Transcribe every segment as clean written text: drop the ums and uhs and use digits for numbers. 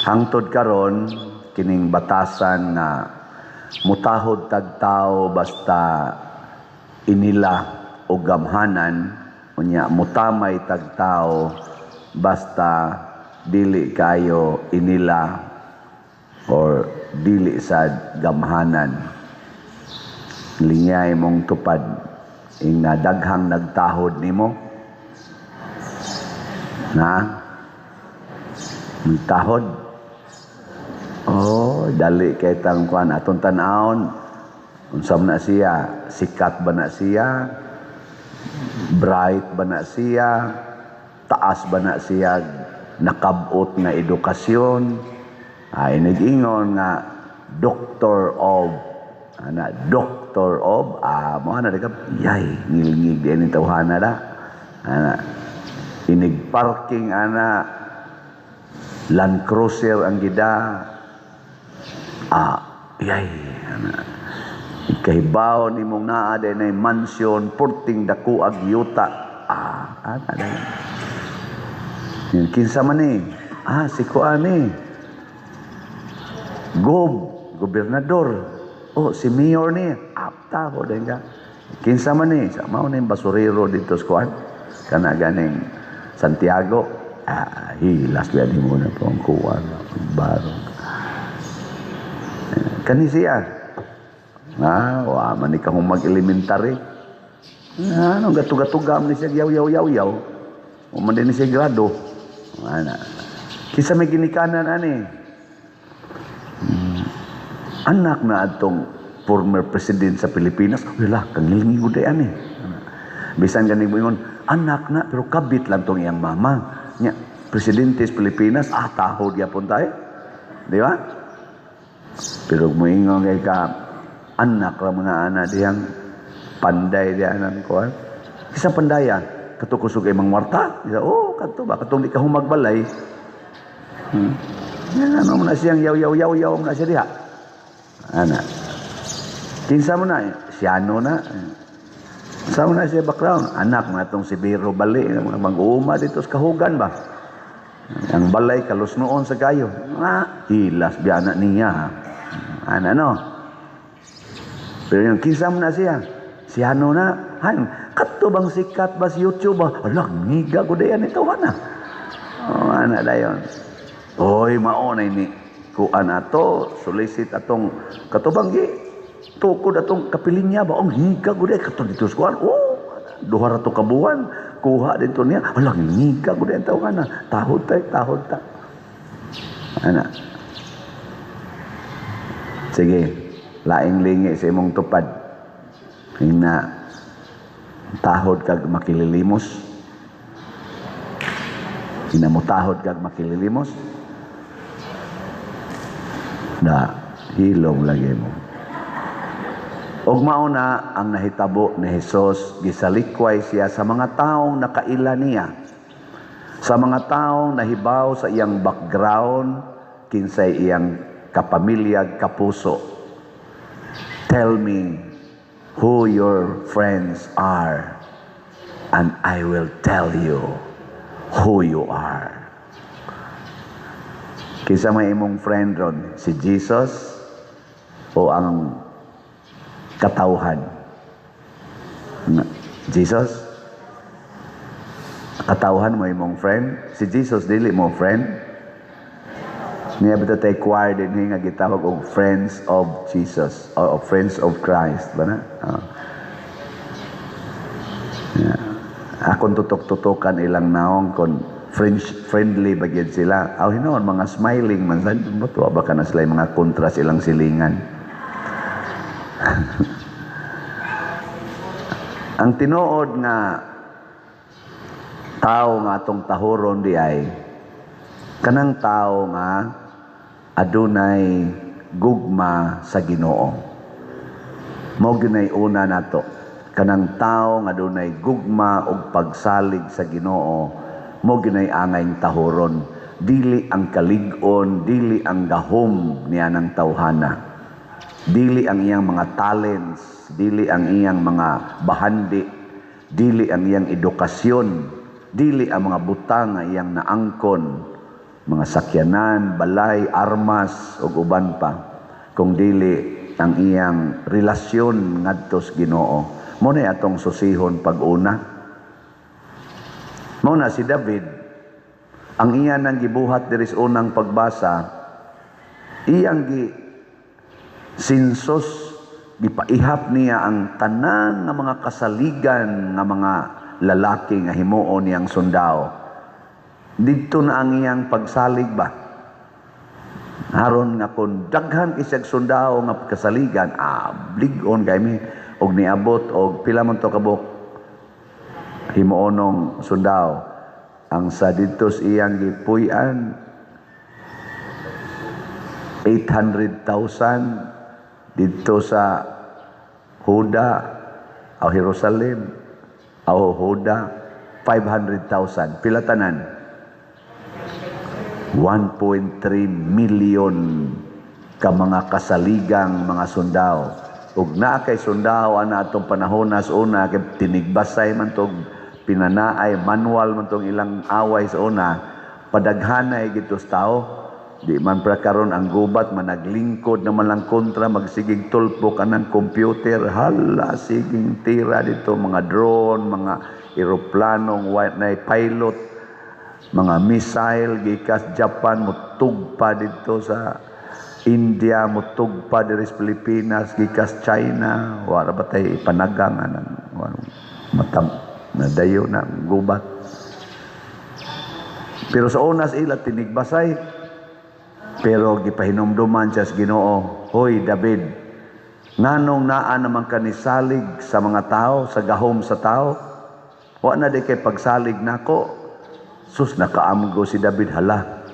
Hangtod karon, kining batasan nga mutahod tag tao basta inila o gamhanan, unya mutamay tag tao basta dili kayo inila or dili sad gamhanan. Lingay mong tupad ing daghang nagtahod nimo na nagtahod. Oh, dali kay tang kuan atong tan-awon unsa man na siya, sikat ba na siya, bright ba na siya, taas ba na siya nakabot nga edukasyon, ay nag-ingon nga doctor of ana, doctor of mo ana ka, yay, ngilngig din ni tawhana da ana, inig parking ana, Land Cruiser ang gida, yay ana, kahibaw nimong naa din ay mansion purting dako ag yuta, ana day. Yan, kinsa man ni? Ah, si kuan ni. Gobernador. Oh, si mayor ni. Apta ko din ka. Kinsa man ni? Sa mao ni basurero dito sa kuan. Kana ganing Santiago. Ah, hilas biya mo na po ang kuan. Baro. Kani siya. Ah, wa man ni kahong mag-elementary. Ah, anong gatugatuga man ni siya, yaw yaw yaw yaw. O man din ni siya grado. Ana. Kinsa may ginikanan ani? Anak na atong former president sa Pilipinas. Wala, kangilngi ko day ani. Bisan ganing moingon, anak na, pero kabit lang tong iyang mama. Nya, presidente sa Pilipinas, tahod gyapon tayo. Di ba? Pero moingon kay ka, anak ra mga ana diyang panday diyan ang kuan. Isa pandaya, kato kusog ay mangwarta. Isa, oh, kato ba, katong di ka humagbalay. Yan, ano mo na siyang yaw yaw yaw yaw mo na siya diha. Ana. Kinsa mo na, siyano na. Sa mo na siya background? Anak mo na itong si Biro Bali, mga mag-uuma dito sa kahugan ba? Ang balay kalos noon sa kayo. Ah, hilas biya na niya. Ana no. Pero yung kinsa mo na siya? Siyano na. Han, kato bang sikat ba si YouTube ba? Ala, ngiga ko dayan ito, ana. Oh, ana dayon. Oy, mao na ini. Kuan ato, solicit atong katubang gi tukod atong kapilinya ba ang higa ko day kato dito sa kuan. Oh, 2 ra to ka buwan kuha dito niya. Ala, ngiga ko day tawo na. Tahod ta, tahod ta. Ana. Sige, laing lingi sa imong tupad. Ina tahod kag makililimos. Ina mo tahod kag makililimos. Na hilom lagi mo. Og mao na ang nahitabo ni Jesus, gisalikway siya sa mga taong nakaila niya. Sa mga taong nahibaw sa iyang background, kinsay iyang kapamilya, kapuso. "Tell me who your friends are, and I will tell you who you are." Kinsa may imong friend ron? Si Jesus o ang katawhan? Jesus? Katawhan mo imong friend? Si Jesus dili mo friend? Niya ba tay choir din nga gitawag og Friends of Jesus or Friends of Christ ba na? Ah. Yeah. Akong tutok-tutukan ilang naong kon French friendly ba gyud sila. Aw hinuon mga smiling man sad mo ba kana sila yung mga kontra silang silingan. Ang tinuod nga tao nga atong tahuron di ay kanang tao nga adunay gugma sa Ginoo. Mao gyud una nato. Kanang tao nga adunay gugma ug pagsalig sa Ginoo, mao gyud angay tahuron. Dili ang kalig-on, dili ang gahom niya ng tawhana. Dili ang iyang mga talents, dili ang iyang mga bahandi, dili ang iyang edukasyon, dili ang mga butang nga iyang naangkon. Mga sakyanan, balay, armas ug uban pa, kung dili ang iyang relasyon ngadto sa Ginoo. Mao na atong susihon pag-una. Mao na si David, ang iya nang gibuhat diri sa unang pagbasa, iyang gi census, gipaihap niya ang tanan nga mga kasaligan nga mga lalaki nga himuon niyang sundao. Didto na ang iyang pagsalig ba? Aron nga kung daghan kay siyag sundao nga kasaligan, blig-on kay mi og niabot og pila man to kabuk himuonong sundao. Ang sa didto sa iyang gipuy-an, 800,000 didto sa Huda o Jerusalem o Huda, 500,000. Pila tanan? 1.3 million ka mga kasaligang mga sundao. Ug naa kay sundao ana atong panahon sa una, kay tinigbasay man tog pinanaay, manual man tong ilang away sa una, padaghanay gito sa tao. Di man pra karon ang gubat managlingkod naman lang kontra, magsigig tulpok anang computer, hala, siging tira dito, mga drone, mga eroplanong white na pilot, mga missile gikas Japan mutugpa dito sa India, mutugpa diri sa Pilipinas gikas China. Wala ba tayo ipanagang anang matam nadayo na gubat. Pero sa unas ila tinigbasay, pero gipahinumduman siya sa Ginoo, "Hoy David, nganong naa naman ka nisalig sa mga tao, sa gahom sa tao? Wa na di kay pagsalig nako." Sus, nakaamgo si David, hala.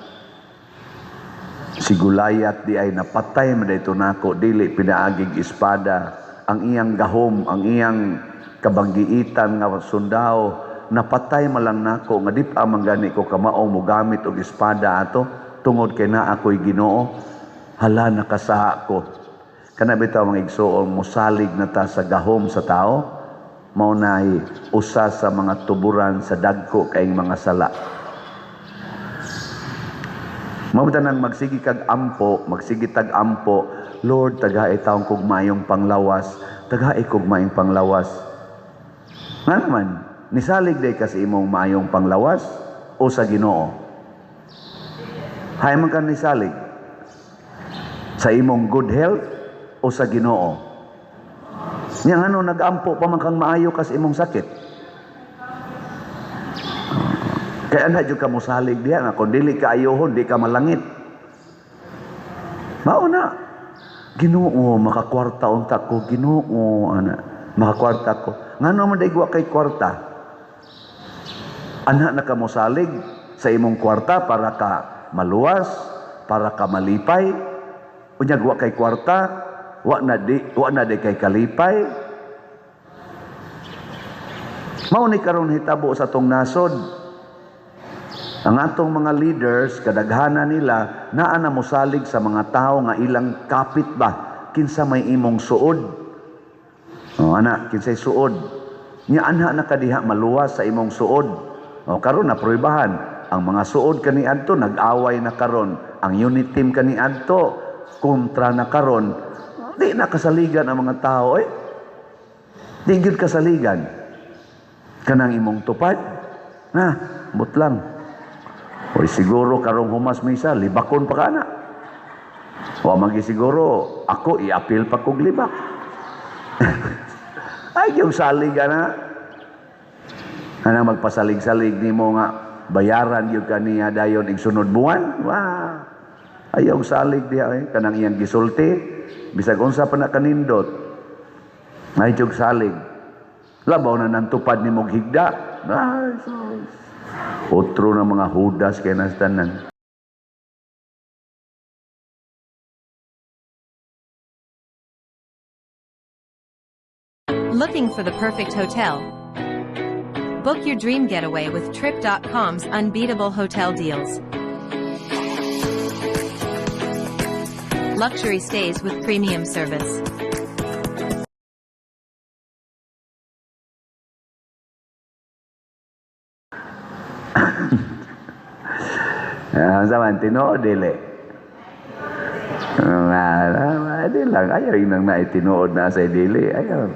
Si Gulayat di ay napatay man dito nako, dili pinaagig espada. Ang iyang gahom, ang iyang kabanggiitan nga sundao, napatay malang nako nga di pa man gani ko kamao mogamit og espada ato tungod kay naa ako'y Ginoo. Hala, nakasaha ko. Kana bitaw, mga igsoon, mosalig na ta sa gahom sa tao, mao nay usa sa mga tuburan sa dagko kayong mga sala. Mao nang magsigi kag ampo, magsigi tag ampo, "Lord, tagae taong kog maayong panglawas, tagae kog maayong panglawas." Nga naman, nisalig day ka sa imong maayong panglawas o sa Ginoo? Hay man ka nisalig? Sa imong good health o sa Ginoo? Nya ano nagampo pa man kang maayo ka sa imong sakit? Kaya na jud ka mosalig diha nga kung dili ka ayohon, di ka malangit. Mao na. "Ginoo, makakwarta unta ko, Ginoo, ana. Makakwarta ko." Ngano man day wa kay kwarta? Ana na ka mosalig sa imong kwarta para ka maluwas, para ka malipay. Unyag wa kay kwarta, wa na di kay kalipay. Mao ni karon hitabo sa atong nasod. Ang atong mga leaders, kadaghanan nila, naa na mosalig sa mga tao nga ilang kapit ba? Kinsa may imong suod? O ana, kinsay suod? Nya anha na kadiha maluwas sa imong suod. O karon na pruebahan ang mga suod kaniadto nag-away na karon. Ang unit team kaniadto kontra na karon. Di na kasaligan ang mga tao eh. Di gyud kasaligan. Kanang imong tupad. Na, butlang. Oy, siguro karong humas misa, libakon pa kana. Wa man siguro ako iapil pa kog libak. Ay, yung salig ana. Ana magpasalig-salig nimo nga bayaran gyud kaniya dayon igsunod buwan. Wa. Ayaw salig diha eh. Kanang iyang gisulti bisag unsa pa na kanindot. Ay jug salig. Labaw na nantupad nimo og higda. Ay, sus. Otro na mga hudas kay nas tanan. Looking for the perfect hotel? Book your dream getaway with Trip.com's unbeatable hotel deals. Luxury stays with premium service. Ah, sa man tinuod, dili? Ah, di lang ayaw inang na tinuod na sa dili ayaw.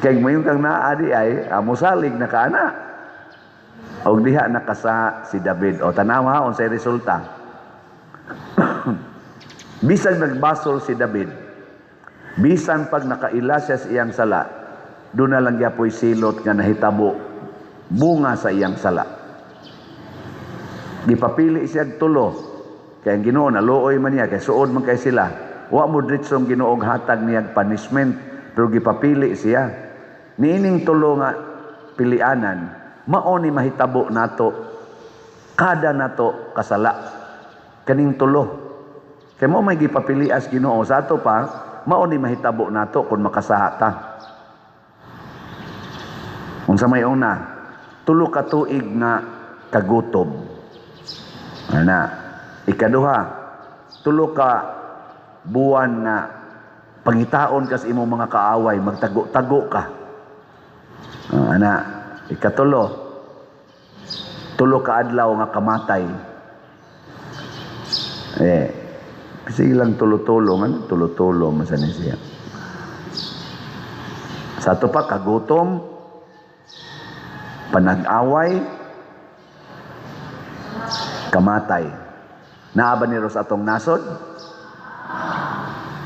Kay moingon kang naa di ay musalig na ka ana. Og diha nakasa si David. O tanawa unsay resulta. Bisan nagbasol si David, bisan pag nakaila siya sa iyang sala, doon na lang gyapoy silot nga nahitabo bunga sa iyang sala. Gipapili siya og tulo. Kay ang Ginoo naluoy man niya, kay suod man kay sila. Wa mo diretsong Ginoo og hatag niya punishment, pero gipapili siya. Niining tulo nga pilianan, mao ni mahitabo nato kada nato kasala. Kaning tulo. Kay mao may gipapilias Ginoo sa ato pa, mao ni mahitabo nato kung makasaha ta. Unsa may una? 3 ka tuig nga kagutom. Ana. Ikaduha, 3 ka buwan nga pangitaon ka sa imong mga kaaway, magtago-tago ka. Ana. Ikatulo, 3 ka adlaw nga kamatay. Kasi lang tulo-tulo, ano? Tulo-tulo, masan siya. Sa ato pa, kagutom, panag-away, kamatay. Naa ba ni ro sa atong nasod?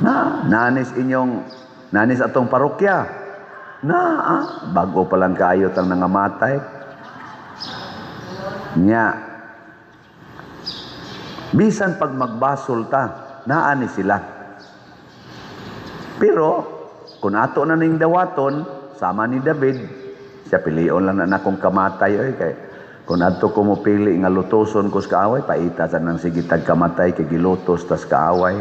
Na, nanis inyong, nanis atong parokya. Na, bago pa lang kaayo tang nangamatay. Nya, bisan pag magbasol ta, naa ni sila. Pero, kung ato na ning dawaton, sama ni David, siya pilion lang na nakong kamatay, oy, kay kung adto ko mopili nga lutoson ko sa kaaway, paita sa nang sige tag kamatay kay gilutos tas kaaway.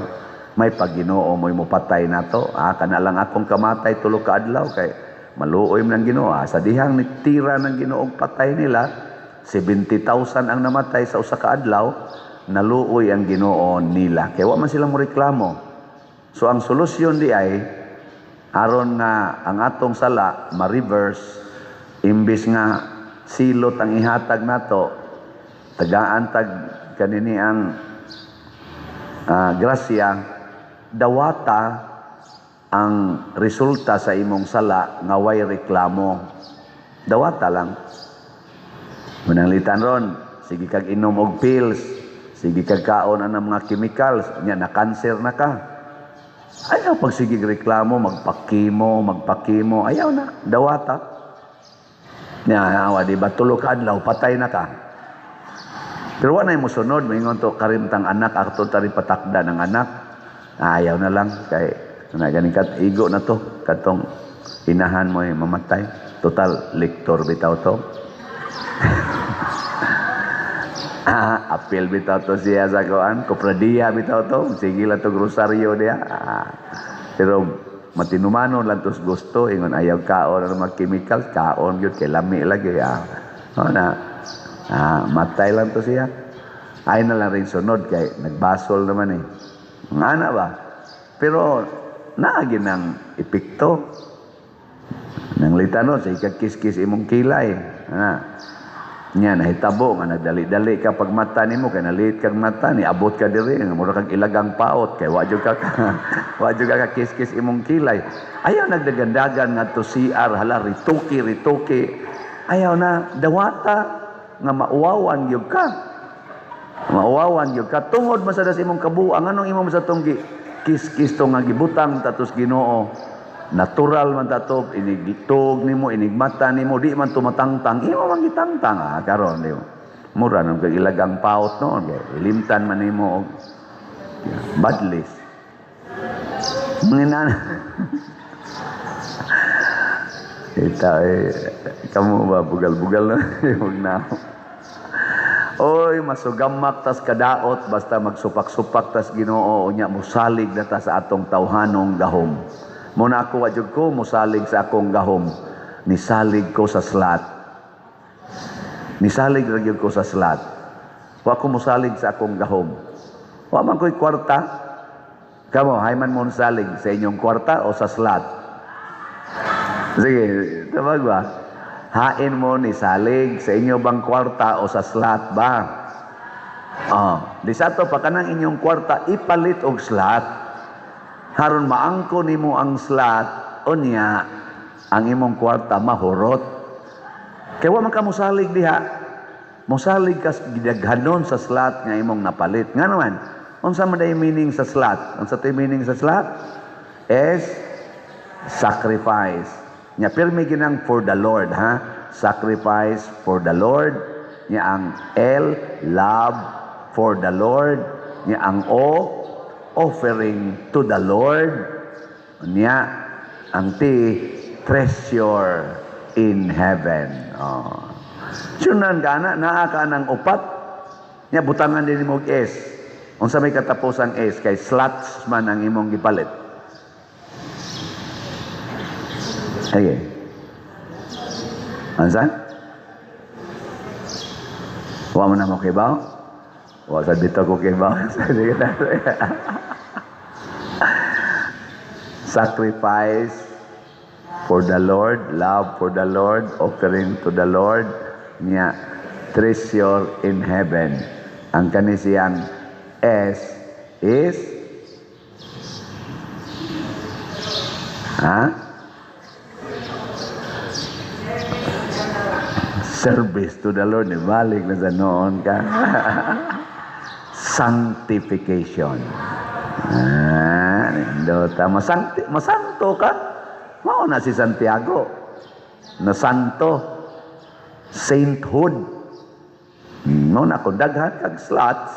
May pag-Ginoo mo'y mopatay nato. Kana lang akong kamatay 3 ka adlaw kay maluoy man ang Ginoo. Sa dihang nitira ng Ginoo patay nila, 70,000 ang namatay sa usa ka adlaw, naluoy ang Ginoo nila. Kay wa man sila moreklamo. So ang solusyon di ay aron nga ang atong sala ma-reverse, imbis nga silot ang ihatag nato, tagaan tag kanini ang grasya, dawata ang resulta sa imong sala nga way reklamo. Dawata lang. Mananglitan ron, sige kag inom og pills, sige kag kaon ang mga chemicals, nya na cancer na ka. Ayaw pag sige reklamo, magpakimo, magpakimo, ayaw na, dawata. Nya, awa, di ba, 3 ka adlaw, patay na ka. Pero wa na mo sunod, maingon to, karimtang anak, ato tari patakda ng anak. Ayaw na lang, kay, na ganing kat, igo na to, katong inahan mo ay mamatay. Total, lektor bitaw to. Apil bitaw to siya sa kuan, kopradiya bitaw to, sige lang to rosaryo niya. Pero matinumano lang tos gusto, ingon ayaw kaon ang mga chemicals, kaon gyud kay lami lagi. O na, matay lang to siya. Ay na lang rin sunod kay nagbasol naman. Mga ana ba? Pero naagi ng epekto. Nang litano sa ikakis-kis imong kilay. Ana. Nya nahitabo nga nagdali-dali ka pag mata nimo kay nalit kag mata ni abot ka diri nga mura kag ilagang paot kay wa jud ka wa jud ka kiskis imong kilay. Ayaw nagdagandagan ngadto CR, hala, rituki rituki. Ayaw na dawata nga mauwawan gyud ka. Mauwawan gyud ka tungod man sa imong kabuang. Anong imo man sa tong gi kiskis to nga gibutang tatos Ginoo. Natural man tato, inigtog nimo, inigmata nimo, di man tumatangtang, imo man gitangtang, karon di mo. Mura nang kag ilagang paot noon, kay ilimtan man nimo og badlis. Mga Ita, kamo ba bugal-bugal na huwag na. Oy, masugamak tas kadaot basta magsupak-supak tas Ginoo unya mosalig na ta sa atong tawhanong gahom. Muna ako wa jud ko mosalig sa akong gahom. Nisalig ko sa slot. Nisalig ra gyud ko sa slot. Wa ko mosalig sa akong gahom. Wa man ko'y kwarta. Kamo, hay man mo salig sa inyong kwarta o sa slot? Sige, tabag ba? Hain mo ni salig sa inyo bang kwarta o sa slot ba? Ah, di sa ato pa kanang inyong kwarta ipalit og slot. Haron maangko nimo ang slot, unya ang imong kwarta mahurot. Kay wa man ka mosalig diha. Mosalig ka gidaghanon sa slot nga imong napalit. Nga naman, unsa man day meaning sa slot? Unsa tay meaning sa slot? S, sacrifice. Nya pirmi ginang for the Lord, ha? Sacrifice for the Lord. Nya ang L, love for the Lord. Nya ang O, offering to the Lord. Nya ang T, treasure in heaven. Oh. Sunan ka na, naa ka ng upat. Nya butangan din mo og S. Unsa may katapusang S kay slots man ang imong gipalit? Sige. Unsa? Wa mo na mo kibaw? Wa sa dito ko kibaw. Sige na. Sacrifice for the Lord, love for the Lord, offering to the Lord, nya treasure in heaven. Ang kani siyang S is, ha? Service to the Lord. Balik na sa noon ka. Sanctification. Ah, nindota. Masanto ka. Mao na si Santiago. Nasanto. Sainthood. Mao na kung daghan kag slots,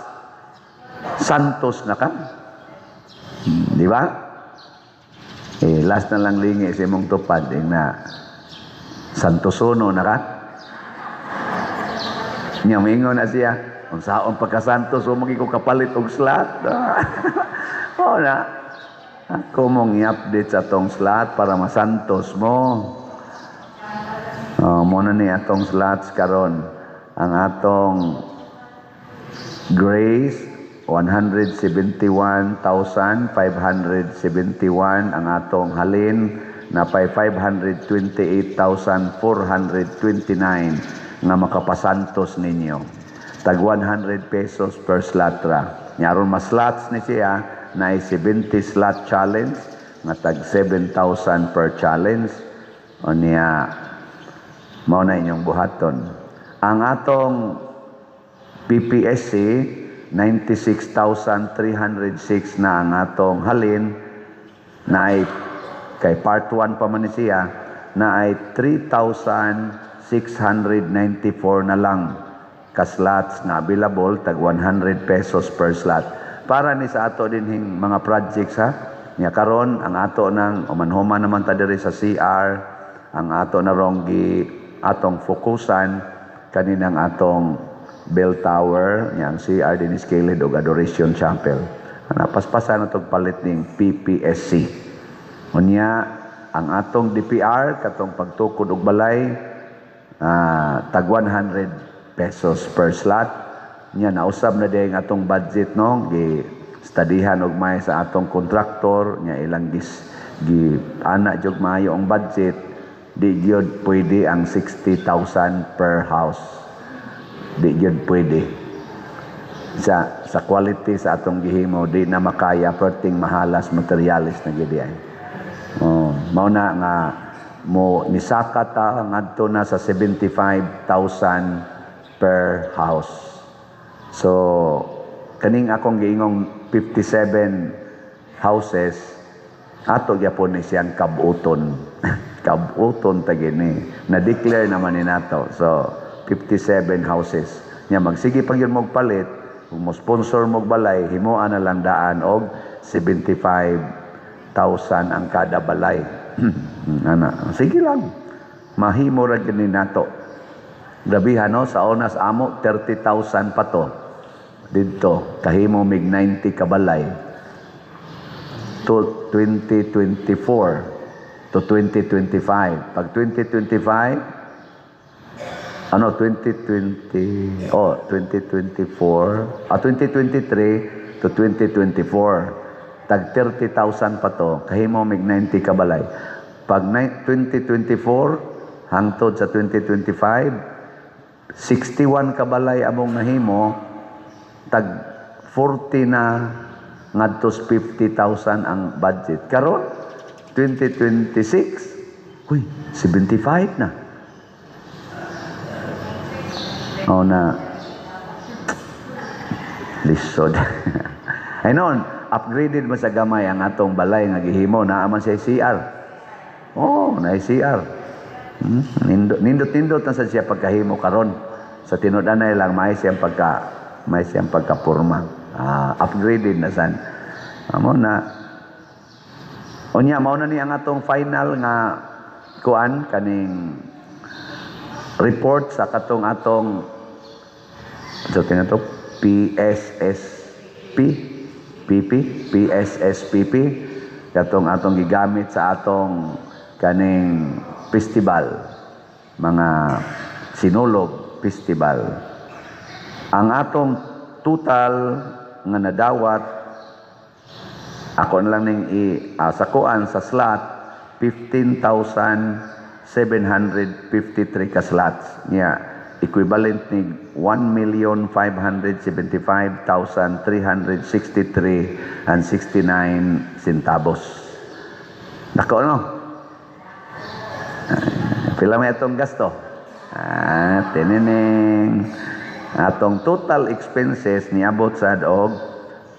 santos na ka. Di ba? Eh, last na lang lingi sa imong tupad, eh, na santosono na ka. Nya moingon na siya, unsaon pagkasantos o magi ko kapalit og slot. O na. Ako mong i-update sa atong slot para masantos mo. Oh, mo na ni atong slots karon. Ang atong Grace, 171,571 ang atong halin na pay 528,429 nga makapasantos ninyo. Tag 100 pesos per slot ra. Nya aron mas slots ni siya na 70 slot challenge nga tag 7,000 per challenge. O niya mao na inyong buhaton. Ang atong PPSC, 96,306 na ang atong halin na ay kay part 1 pa man ni siya na ay 3,694 na lang ka slots na available, tag 100 pesos per slot. Para ni sa ato din hing mga projects, ha. Nya karon ang ato nang umanhuman naman ta diri sa CR, ang ato na rong gi atong fokusan kaninang atong bell tower, nya ang CR din is Caled og Adoration Chapel. Ana paspasan na tog palit ning PPSC. Unya ang atong DPR katong pagtukod og balay, tag 100 pesos per slot. Nya nausab na din ang atong budget, no, gi studyhan og may sa atong kontraktor, nya ilang gis gi ana jog maayo ang budget, di gyud pwede ang 60,000 per house. Di gyud pwede. Sa quality sa atong gihimo di na makaya, perting mahalas materialis na gyud ay. Oh, mao na nga mo nisaka ta ngadto na sa 75,000 per house. So kaning akong giingong 57 houses, ato gyapon ni siyang kabuton. Kabuton ta gini. Na-declare naman ni nato. So 57 houses. Nya magsige pag yun mogpalit, kung mo sponsor mo balay, himuan na lang daan og 75,000 ang kada balay. Ana, sige lang. Mahimo ra gyud ni nato. Grabihan, no, sa onas amo 30,000 pa to. Didto kahimo mig 90 ka balay. To 2024 to 2025. Pag 2025, ano, 2020, oh, 2024, 2023 to 2024, tag 30,000 pa to, kahimo mig 90 ka balay. Pag 2024 hangtod sa 2025, 61 ka balay among nahimo. Tag 40 na ngadto 50,000 ang budget. Karon 2026, uy, 75 na. Oh na lisod. Ay noon, upgraded man sa gamay ang atong balay nga gihimo, naa man sa CR. Oh, na CR. Nindot, nindot, nindot na sa siya pagkahimo karon. Sa tinud-anay lang may siyang pagkapurma. Ah, upgraded na san. Amo na. Unya mao na ni ang atong final nga kuan, kaning report sa katong atong, so to PSSP PP PSSPP, katong atong gigamit sa atong kaning festival, mga Sinulog Festival. Ang atong total nga nadawat, ako na lang ning i sa kuan, sa slot, 15,753 ka slots niya, equivalent ni 1,575,363 and 69 centavos. Dako, no? Ah, pila may atong gasto? Ah, tineneng. Atong total expenses niabot sad og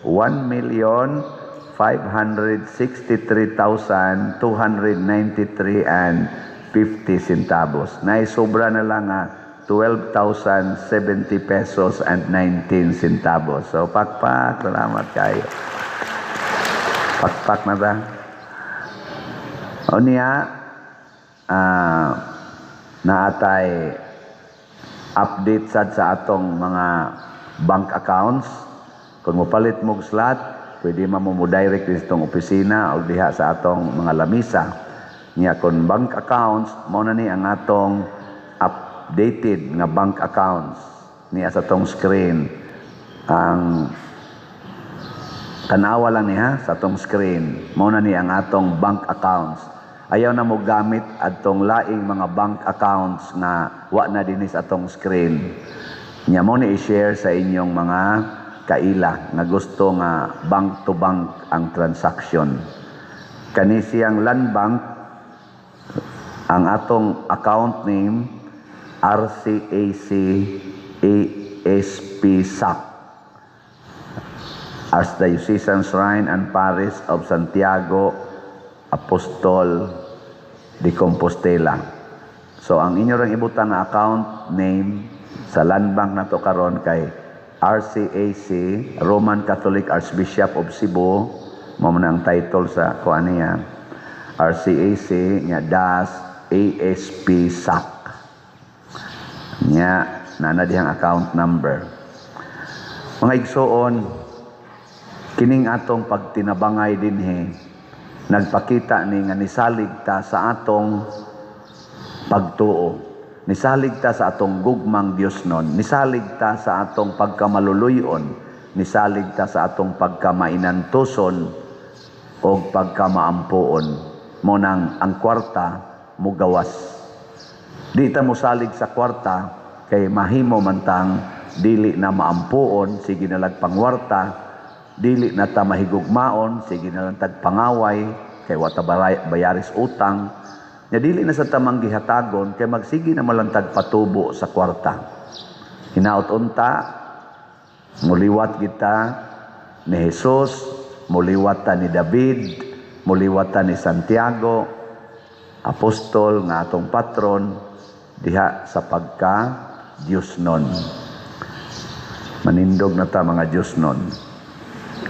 1,563,293 and 50 centavos. Naisobra na lang nga 12,070 pesos and 19 centavos. So, pakpak, salamat kayo. Pakpak na ta. O niya, naatay update sad sa atong mga bank accounts. Kung mopalit mo og slot, pwede man mo mo direct itong opisina o diha sa atong mga lamisa. Nya kung bank accounts, mao na ni ang atong updated nga bank accounts niya sa atong screen. Ang tanawa lang niya sa atong screen. Mao na ni ang atong bank accounts. Ayaw na mo gamit adtong laing mga bank accounts nga wa na dinhi sa atong screen. Nya mo ni i-share sa inyong mga kaila nga gusto nga bank to bank ang transaction. Kani siyang Land Bank, ang atong account name RCAC ASP SAC, Archdiocesan Shrine and Parish of Santiago Apostol de Compostela. So ang inyo rang ibutang nga account name sa Land Bank nato karon kay RCAC, Roman Catholic Archbishop of Cebu, mao man ang title sa kuan niya. RCAC nya dash ASP SAC. Nya nana dihang account number. Mga igsoon, kining atong pagtinabangay dinhi nagpakita ni nga nisalig ta sa atong pagtuo. Nisalig ta sa atong gugmang Dios nun. Nisalig ta sa atong pagkamaluluyon. Nisalig ta sa atong pagkamainantuson o pagkamaampuon. Mo nang ang kwarta mugawas. Di ta mosalig sa kwarta kay mahimo man tang dili na maampuon, sige na lang pangwarta, dili na ta mahigugmaon, sige na lang tag pangaway kay wa ta bayaris utang. Nya dili na sa tamang gihatagon kay magsige na malantag patubo sa kwarta. Hinaot unta muliwat kita ni Jesus, muliwat ta ni David, muliwat ta ni Santiago, apostol nga atong patron diha sa pagka Diyos nun. Manindog na ta mga Diyos nun.